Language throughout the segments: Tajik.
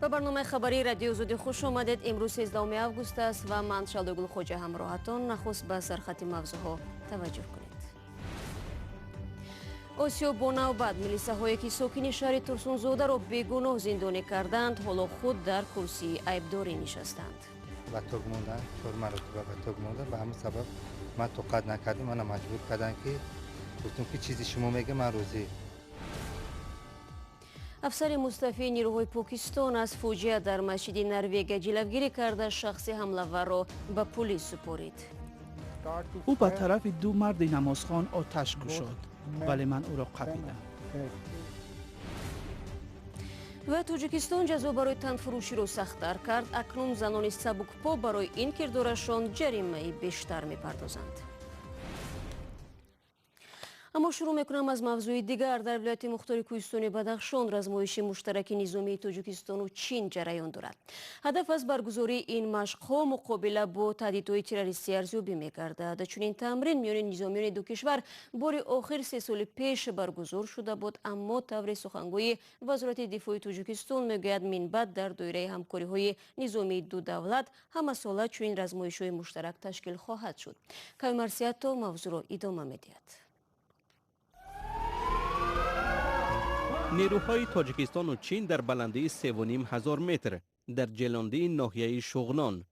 Ба барномаи хабарии Радиои Озодӣ хуш омадед. Имрӯз 13 август аст ва ман Шалдогул Хоҷа ҳамроҳатон. Нахуст ба сархати мавзӯъҳо таваҷҷӯҳ кунед. Осиё бо навбат милисаҳое ки сокини шаҳри Турсунзодаро бегуноҳ зиндонӣ карданд, ҳоло худ дар курсии айбдорӣ нишастанд. Ба ток мондан, 4 маротиба ба ток мондан, ба ҳамин сабаб ман тоқат накардам, мана маҷбур карданд ки гуфтам ки чизи шумо мега, ман розӣ. Афсари мустафии нирӯҳои Покистон аз фоҷиа дар масҷиди Норвегия ҷилавгирӣ карда, шахси ҳамлаварро ба пулис супорид. Ӯ ба тарафи ду марди намозхон оташ кушод, вале ман ӯро қапидам. Ва Тоҷикистон ҷазо барои танфурӯширо сахттар кард. Акнун занони сабукпо барои ин кирдорашон ҷаримаи бештар мепардозанд. Аммо шурӯъ мекунам аз мавзӯи дигар. Дар вилояти мухтори кӯҳистони Бадахшон размоиши муштараки низомии Тоҷикистону Чин ҷараён дорад. Ҳадаф аз баргузории ин машқҳо муқобила бо таҳдидҳои террористӣ арзёбӣ мегардад. Чунин тамрин миёни низомиёни ду кишвар бори охир 3 соли пеш баргузор шуда буд, аммо таври сухангӯи Вазорати дифои Тоҷикистон мегӯяд, минбаъд дар доираи ҳамкориҳои низомии ду давлат ҳамасола чунин размоишҳои муштарак ташкил хоҳад шуд. Кавимарсиято мавзӯъро идома медиҳад. Нерӯҳои Тоҷикистону Чин дар баландии 3500 метр дар ҷелондии ноҳияи Шуғнон.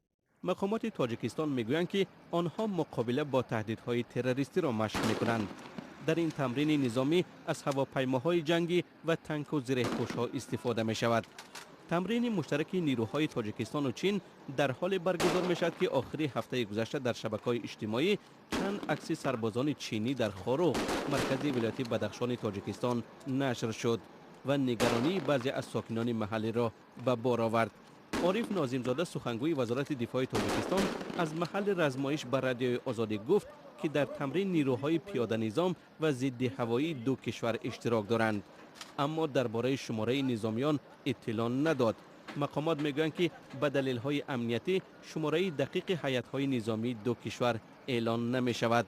Мақомоти Тоҷикистон мегӯянд, ки онҳо муқобила бо таҳдидҳои террористиро машқ мекунанд. Дар ин тамрини низомӣ аз ҳавопаймоҳои ҷангӣ ва танку зиреҳпӯшҳо истифода мешавад. Тамрини муштараки нерӯҳои Тоҷикистону Чин дар ҳоле баргузор мешавад, ки охири ҳафтаи гузашта дар шабакаҳои иҷтимоӣ чанд акси сарбозони чинӣ дар Хоруғ, маркази вилояти Бадахшони Тоҷикистон, нашр шуд ва нигаронии баъзе аз сокинони маҳаллиро ба бор овард. Ориф Нозимзода, сухангӯи Вазорати дифои Тоҷикистон, аз маҳалли размоиш ба Радиои Озодӣ гуфт, ки дар тамрин нерӯҳои пиёданизом ва зидди ҳавоии ду кишвар иштирок доранд. Аммо дар бораи шумораи низомиён иттилоъ надод. Мақомот мегӯянд, ки ба далелҳои амниятӣ шумораи дақиқи ҳайатҳои низомии ду кишвар эълон намешавад.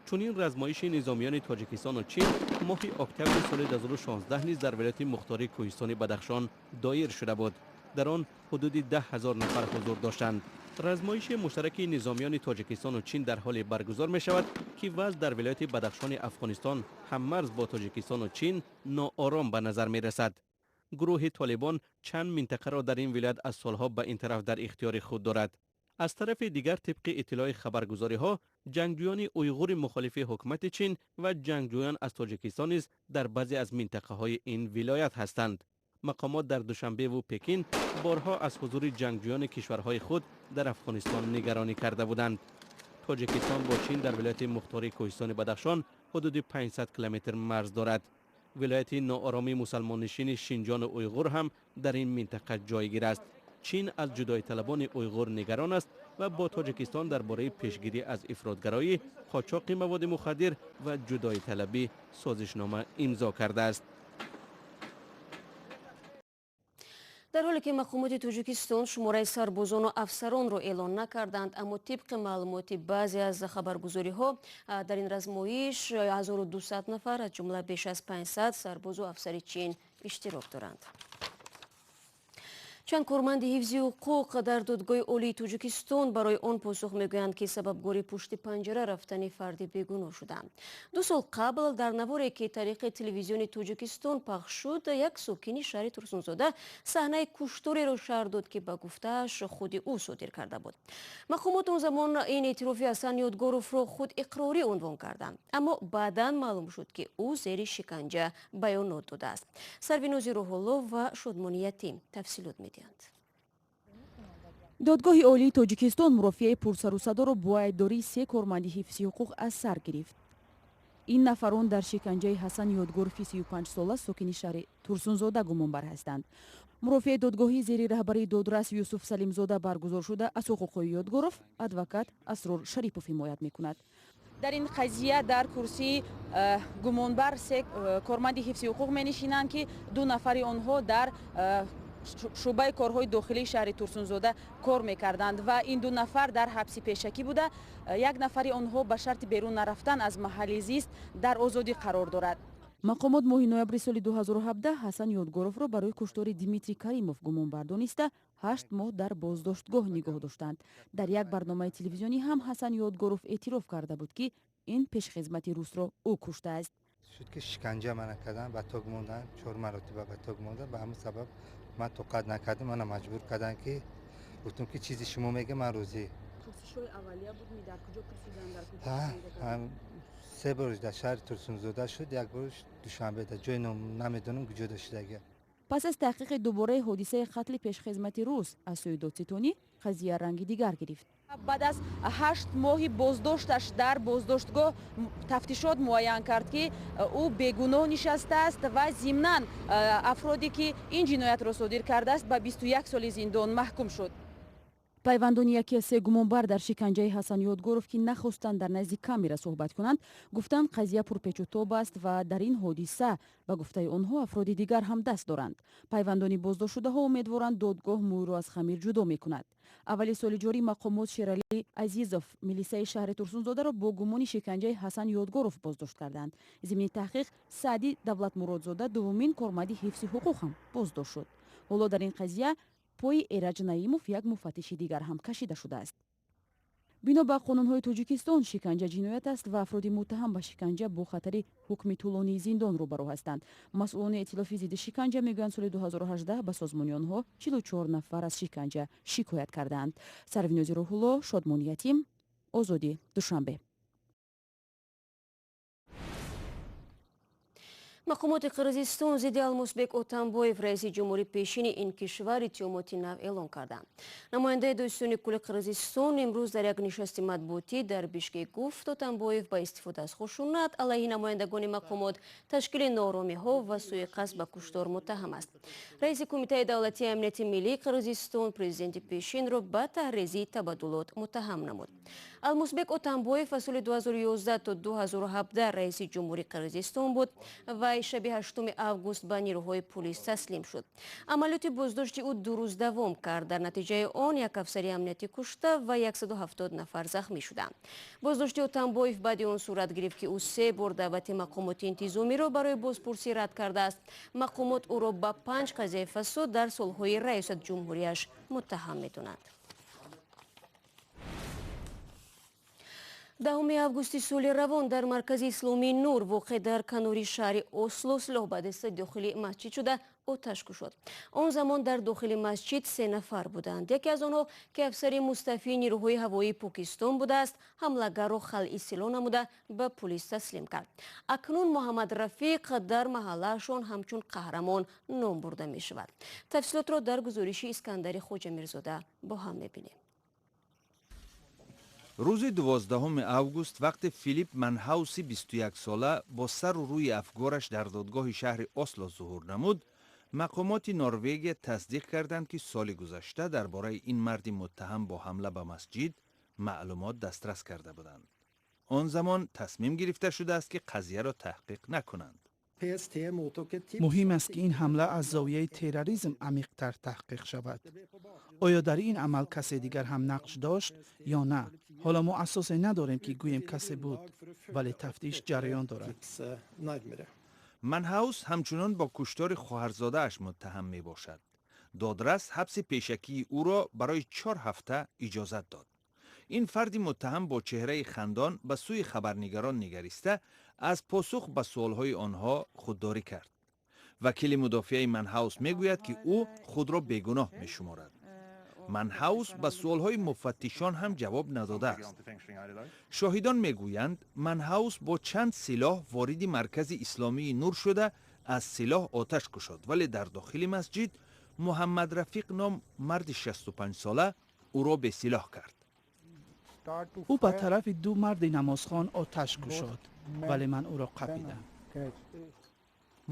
Чунин размоиши низомиёни Тоҷикистону Чин моҳи октябри соли 2016 низ дар вилояти мухтори кӯҳистони Бадахшон доир шуда буд. Дар он ҳудуди 10 000 нафар ҳузур доштанд. Размоиши муштараки низомиёни Тоҷикистону Чин дар ҳоле баргузор мешавад, ки вазъ дар вилояти Бадахшони Афғонистон ҳаммарз бо Тоҷикистону Чин ноором ба назар мерасад. Гурӯҳи Толибон чанд минтақаро дар ин вилоят аз солҳо ба ин тараф дар ихтиёри худ дорад. Аз тарафи дигар, тибқи иттилои хабаргузориҳо, ҷангҷӯёни уйғури мухолифи ҳукумати Чин ва ҷангҷӯён аз Тоҷикистон низ дар баъзе аз минтақаҳои ин вилоят ҳастанд. Мақомот дар Душанбеву Пекин борҳо аз ҳузури ҷангҷӯёни кишварҳои худ дар Афғонистон нигаронӣ карда буданд. Тоҷикистон бо Чин дар вилояти мухтори кӯҳистони Бадахшон ҳудуди 500 километр марз дорад. Вилояти ноороми мусалмоннишини Шинҷону Уйғур ҳам дар ин минтақа ҷойгир аст. Чин аз ҷудоиталабони уйғур нигарон аст ва бо Тоҷикистон дар бораи пешгирӣ аз ифротгароӣ, қочоқи маводи мухаддир ва ҷудоиталабӣ созишнома имзо кардааст. Дар ҳоле ки мақомоти Тоҷикистон шумораи сарбозону афсаронро эълон накарданд, аммо тибқи маълумоти баъзе аз хабаргузориҳо дар ин размоиш 1200 нафар, аз ҷумла беш аз 500 сарбозу афсари Чин иштирок доранд. Чанд корманди ҳифзи ҳуқуқ дар Додгоҳи Олии Тоҷикистон барои он посух мегӯянд, ки сабабгори пушти панҷара рафтани фарди бегуноҳ шуданд. 2 сол қабл дар наворе, ки тариқи телевизиони Тоҷикистон пахш шуд, як сокини шаҳри Турсунзода саҳнаи куштореро шарҳ дод, ки ба гуфтааш худи ӯ содир карда буд. Мақомот он замон ин эътирофи Ҳасан Ёдгоровро худ иқрорӣ унвон карданд, аммо баъдан маълум шуд, ки ӯ зери шиканҷа баёнот додааст. Сарвинози Рӯҳулло ва Шодмони Ятим тафсилот медиҳанд. Додгоҳи Олии Тоҷикистон мурофиаи пурсарусадоро бо айбдории 3 корманди ҳифзи ҳуқуқ аз сар гирифт. Ин нафарон дар шиканҷаи Ҳасан Ёдгорови 35сола, сокини шаҳри Турсунзода, гумонбар ҳастанд. Мурофиаи додгоҳӣ зери раҳбарии додрас Юсуф Салимзода баргузор шуда, аз ҳуқуқҳои Ёдгоров адвокат Асрор Шарипов ҳимоят мекунад. Дар ин қазия дар курсии гумонбар 3 корманди ҳифзи ҳуқуқ менишинанд, ки 2 нафари онҳо дар шӯъбаи корҳои дохилии шаҳри Турсунзода кор мекарданд ва ин 2 нафар дар ҳабси пешакӣ буда, 1 нафари онҳо ба шарти берун нарафтан аз маҳалли зист дар озодӣ қарор дорад. Мақомот моҳи ноябри соли 2017 Ҳасан Ёдгоровро барои куштори Дмитрий Каримов гумонбар дониста, 8 моҳ дар боздоштгоҳ нигоҳ доштанд. Дар як барномаи телевизионӣ ҳам Ҳасан Ёдгоров эътироф карда буд, ки ин пешхизмати русро ӯ куштааст. Шуд, ки шиканҷа мана кардан, ба ток мондан, чор маротиба ба ток мондан. Ба ҳамин сабаб ман тоқат накардам, мана маҷбур карданд, ки гуфтам, ки чизи шумо мега, ман розӣ. Пурсишҳои аввалия буд? Дар куҷо пурсидан, дар куҷо? Се борш дар шаҳри Турсунзода шуд, як борш Душанбе, дар ҷои намедонам куҷо шудаги. Пас аз таҳқиқи дубораи ҳодисаи қатли пешхизмати рус аз сӯи додситонӣ, қазия ранги дигар гирифт. Баъд аз 8 моҳи боздошташ дар боздоштгоҳ тафтишот муайян кард, ки ӯ бегуноҳ нишастааст ва зимнан афроде, ки ин ҷиноятро содир кардааст, ба 21 соли зиндон маҳкум шуд. Пайвандони яке аз се гумонбар дар шиканҷаи Ҳасан Ёдгоров, ки нахостанд дар назди камера суҳбат кунанд, гуфтанд, қазия пурпечутоб аст ва дар ин ҳодиса, ба гуфтаи онҳо, афроди дигар ҳам даст доранд. Пайвандони боздоштшудаҳо умедворанд, додгоҳ мӯйро аз хамир ҷудо мекунад. Аввали соли ҷорӣ мақомот Шералӣ Азизов, милисаи шаҳри Турсунзодаро, бо гумони шиканҷаи Ҳасан Ёдгоров боздошт карданд. Зимни таҳқиқ Саъди Давлатмуродзода, дуввумин корманди ҳифзи ҳуқуқ, ҳам боздошт шуд. Ҳоло дар ин қазия пои Эраҷ Наимов, як муфаттиши дигар, ҳам кашида шудааст. Бино ба қонунҳои Тоҷикистон, шиканҷа ҷиноят аст ва афроди муттаҳам ба шиканҷа бо хатари ҳукми тӯлонии зиндон рӯбарӯ ҳастанд. Масъулони Эътилофи зидди шиканҷа мегӯянд, соли 2018 ба созмони онҳо 44 нафар аз шиканҷа шикоят кардаанд. Сарвинози Рӯҳулло, Шодмони Ятим, Озодӣ, Душанбе. Мақомоти Қирғизистон зидди Алмосбек Отамбоев, раиси ҷумҳури пешини ин кишвар, иттиҳомоти нав эълон карданд. Намояндаи додситони кулли Қирғизистон имрӯз дар як нишасти матбуотӣ дар Бишкек гуфт, Отамбоев ба истифода аз хушунат алайҳи намояндагони мақомот, ташкили нооромиҳо ва сӯи қасд ба куштор муттаҳам аст. Раиси Кумитаи давлатии амнияти миллии Қирғизистон президенти пешинро ба таҳрезии табаддулот муттаҳам намуд. Алмосбек Отамбоев аз соли 2011 то 2017 раиси ҷумҳури Қирғизистон буд. Вай шаби 8 август ба нирӯҳои пулис таслим шуд. Амалиёти боздошти ӯ 2 рӯз давом кард. Дар натиҷаи он як афсари амнияти кушта ва 170 нафар захмӣ шуданд. Боздошти Отамбоев баъди он сурат гирифт, ки ӯ се бор даъвати мақомоти интизомиро барои бозпурсӣ рад кардааст. Мақомот ӯро ба панҷ қазияи фасод дар солҳои раёсат ҷумҳурияш муттаҳам медонанд. 10 августи соли равон дар маркази исломии Нур, воқеъ дар канори шаҳри Осло, силоҳ ба даста дохили масҷид шуда, оташ кушод. Он замон дар дохили масҷид се нафар буданд. Яке аз онҳо, ки афсари мустафии нирӯҳои ҳавоии Покистон будааст, ҳамлагарро халъи силоҳ намуда, ба пулис таслим кард. Акнун Муҳаммад Рафиқ дар маҳаллаашон ҳамчун қаҳрамон ном бурда мешавад. Тафсилотро дар гузориши Искандари Хоҷамирзода бо ҳам мебинем. Рӯзи 12 август, вақте Филипп Манҳауси 21-сола бо сару рӯи афгораш дар додгоҳи шаҳри Осло зуҳур намуд, мақомоти Норвегия тасдиқ карданд, ки соли гузашта дар бораи ин марди муттаҳам бо ҳамла ба масҷид маълумот дастрас карда буданд. Он замон тасмим гирифта шудааст, ки қазияро таҳқиқ накунанд. Муҳим аст, ки ин ҳамла аз зовияи терроризм амиқтар таҳқиқ шавад. Оё дар ин амал касе дигар ҳам нақш дошт ё на? Ҳоло мо асосе надорем, ки гӯем касе буд, вале тафтиш ҷараён дорад. Манҳаус ҳамчунон бо куштори хоҳарзодааш муттаҳам мебошад. Додрас ҳабси пешакии ӯро барои 4 ҳафта иҷозат дод. Ин фарди муттаҳам бо чеҳраи хандон ба сӯи хабарнигарон нигариста, аз посух ба суолҳои онҳо худдорӣ кард. Вакили мудофиаи Манҳаус мегӯяд, ки ӯ худро бегуноҳ мешуморад. Манҳаус ба суолҳои муфаттишон ҳам ҷавоб надодааст. Шоҳидон мегӯянд, Манҳаус бо чанд силоҳ вориди маркази исломии Нур шуда, аз силоҳ оташ кушод, вале дар дохили масҷид Муҳаммад Рафиқ ном марди 65-сола ӯро бесилоҳ кард. Ӯ ба тарафи ду марди намозхон оташ кушод, вале ман ӯро қапидам.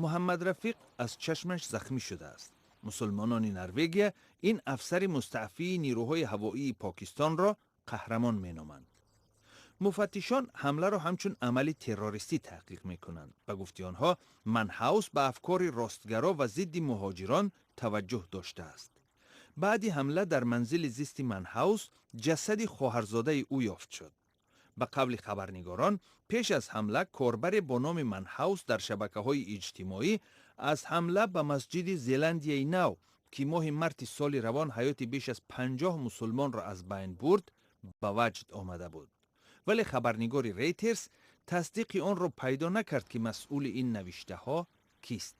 Муҳаммад Рафиқ аз чашмаш захмӣ шудааст. Мусулмонони Норвегия ин афсари мустаъфии нирӯҳои ҳавоии Покистонро қаҳрамон меноманд. Муфаттишон ҳамларо ҳамчун амали террористӣ таҳқиқ мекунанд. Ба гуфти онҳо, Манҳаус ба афкори ростгаро ва зидди муҳоҷирон таваҷҷӯҳ доштааст. Баъди ҳамла дар манзили зисти Манҳаус ҷасади хоҳарзодаи ӯ ёфт шуд. Ба қавли хабарнигорон, пеш аз ҳамла корбаре бо номи Манҳаус дар шабакаҳои иҷтимоӣ аз ҳамла ба масҷиди Зеландияи Нав, ки моҳи марти соли равон ҳаёти беш аз 50 мусулмонро аз байн бурд, ба ваҷд омада буд. Вале хабарнигори Рейтерс тасдиқи онро пайдо накард, ки масъули ин навиштаҳо кист.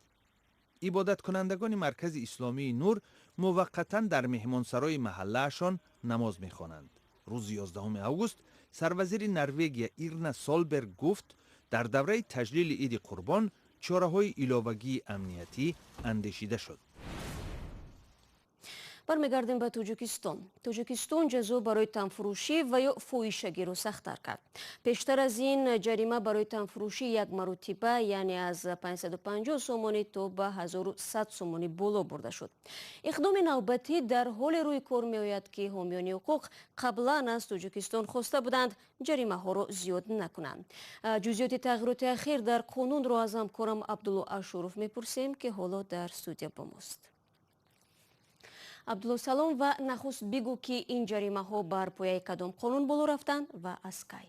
Ибодаткунандагони маркази исломии Нур муваққатан дар меҳмонсарои маҳаллаашон намоз мехонанд. Рӯзи 11 август сарвазири Норвегия Ирна Солберг гуфт, дар давраи таҷлили Иди Қурбон чораҳои иловагии амниятӣ андешида шуд. Бармегардем ба Тоҷикистон. Тоҷикистон ҷазо барои танфурӯшӣ ва ё фоҳишагиро сахттар кард. Пештар аз ин ҷарима барои танфурӯшӣ як маротиба, яъне аз 550 сомонӣ то ба 1100 сомонӣ боло бурда шуд. Иқдоми навбатӣ дар ҳоле рӯи кор меояд, ки ҳомиёни ҳуқуқ қаблан аз Тоҷикистон хоста буданд ҷаримаҳоро зиёд накунанд. Ҷузъиёти тағйироти ахир дар қонунро аз ҳамкорам Абдулло Ашуров мепурсем, ки ҳоло дар студия бо мост. Абдулло, салом, ва нахуст бигӯ, ки ин ҷаримаҳо бар пояи кадом қонун боло рафтанд ва аз кай?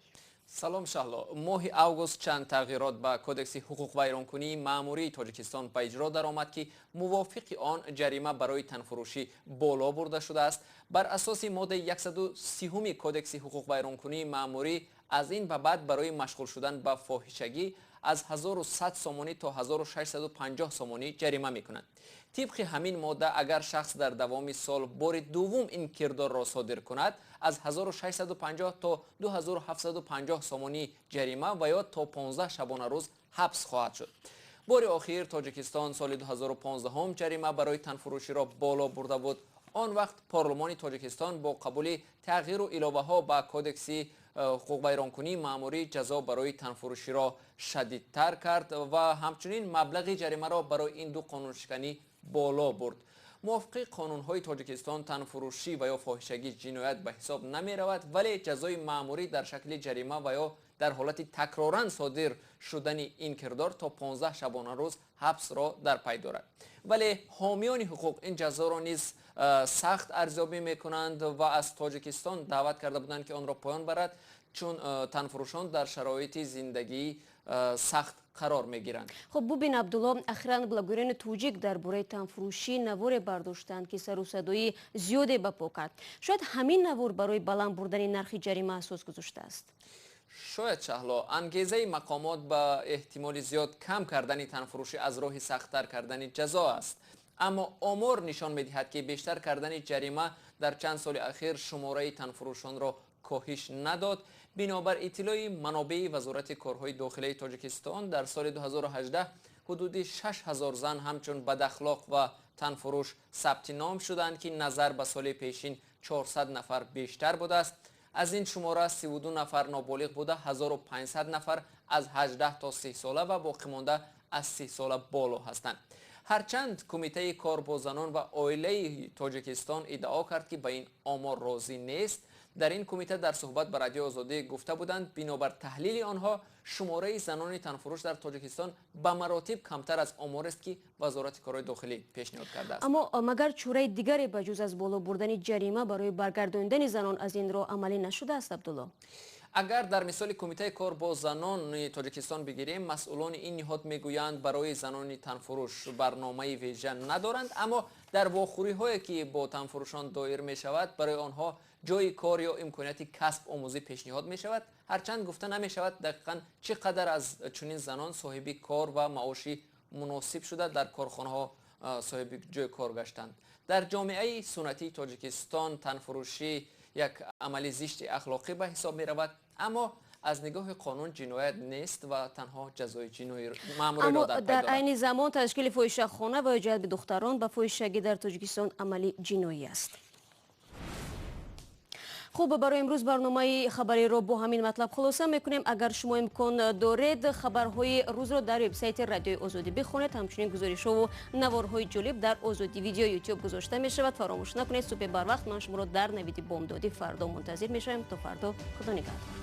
Салом, Шаҳло. Моҳи август чанд тағйирот ба Кодекси ҳуқуқвайронкунии маъмурии Тоҷикистон ба иҷро даромад, ки мувофиқи он ҷарима барои танфурӯшӣ боло бурда шудааст. Бар асоси моддаи 130 Кодекси ҳуқуқвайронкунии маъмурӣ, аз ин ба баъд барои машғул шудан ба фоҳишагӣ аз 1100 сомонӣ то 1650 сомонӣ ҷарима мекунанд. Тибқи ҳамин модда, агар шахс дар давоми сол бори дуввум ин кирдорро содир кунад, аз 1650 то 2750 сомонӣ ҷарима ва ё то 15 шабонарӯз ҳабс хоҳад шуд. Бори охир Тоҷикистон соли 2015 ҷарима барои танфурӯширо боло бурда буд. Он вақт Парлумони Тоҷикистон бо қабули тағйиру иловаҳо ба Кодекси ҳуқуқвайронкунии маъмурӣ ҷазо барои танфурӯширо шадидтар кард ва ҳамчунин маблағи ҷаримаро барои ин ду қонуншиканӣ боло бурд. Мувофиқи қонунҳои Тоҷикистон, танфурӯшӣ ва ё фоҳишагӣ ҷиноят ба ҳисоб намеравад, вале ҷазои маъмурӣ дар шакли ҷарима ва ё дар ҳолати такроран содир шудани ин кирдор то 15 шабонарӯз ҳабсро дар пай дорад. Вале ҳомиёни ҳуқуқ ин ҷазоро низ сахт арзёбӣ мекунанд ва аз Тоҷикистон даъват карда буданд, ки онро поён барад, чун танфурӯшон дар шароити зиндагии сахт қарор мегиранд. Хуб, бубин, Абдулло, ахиран блогерони тоҷик дар бораи танфурӯшӣ наворе бардоштанд, ки сару садои зиёде ба по кард. Шояд ҳамин навор барои баланд бурдани нархи ҷарима асос гузоштааст. Шояд, Шаҳло. Ангезаи мақомот ба эҳтимоли зиёд кам кардани танфурӯшӣ аз роҳи сахттар кардани ҷазо аст. Аммо омор нишон медиҳад, ки бештар кардани ҷарима дар чанд соли ахир шумораи танфурӯшонро коҳиш надод. Бинобар иттилои манобеи Вазорати корҳои дохилаи Тоҷикистон, дар соли 2018 ҳудуди 6000 зан ҳамчун бадахлоқ ва танфурӯш сабти ном шуданд, ки назар ба соли пешин 400 нафар бештар будааст. Аз ин шумора 32 нафар ноболиғ буда, 1500 нафар аз 18 то 30 сола ва боқимонда аз 30 сола боло ҳастанд. Ҳарчанд Кумитаи кор бо занон ва оилаи Тоҷикистон иддао кард, ки ба ин омор розӣ нест. Дар ин кумита дар суҳбат ба Радиои Озодӣ гуфта буданд, бинобар таҳлили онҳо шумораи занони танфурӯш дар Тоҷикистон ба маротиб камтар аз оморест, ки Вазорати корҳои дохилӣ пешниҳод кардааст. Аммо магар чораи дигаре ба ҷуз аз боло бурдани ҷарима барои баргардондани занон аз ин роҳ амалӣ нашудааст, Абдулло? Агар дар мисоли Кумитаи кор бо занони Тоҷикистон бигирем, масъулони ин ниҳод мегӯянд, барои занони танфурӯш барномаи вижа надоранд, аммо дар вохӯриҳое, ки бо танфурӯшон доир мешавад, барои онҳо ҷойи кор ё имконияти касб омӯзӣ пешниҳод мешавад. Ҳарчанд гуфта намешавад, дақиқан чӣ қадар аз чунин занон соҳиби кор ва маоши муносиб шуда, дар корхонаҳо соҳиби ҷои кор гаштанд. Дар ҷомеаи суннатии Тоҷикистон танфурӯшӣ як амали зишти ахлоқӣ ба ҳисоб меравад, аммо аз нигоҳи қонун ҷиноят нест ва танҳо ҷазои ҷиноӣ маъмуриро дар пай дар дорад. Айни замон ташкили фоҳишахона ва ё ҷалби духтарон ба фоҳишагӣ дар Тоҷикистон амали ҷиноӣ аст. Хуб, барои имрӯз барномаи хабариро бо ҳамин матлаб хулоса мекунем. Агар шумо имкон доред, хабарҳои рӯзро дар вебсайти Радиои Озодӣ бихонед. Ҳамчунин гузоришҳову наворҳои ҷолиб дар Озодӣ Видео Ютуб гузошта мешавад. Фаромӯш накунед, субҳи барвақт ман шуморо дар навиди бомдодӣ фардо мунтазир мешавем. То фардо, Худо нигаҳдор.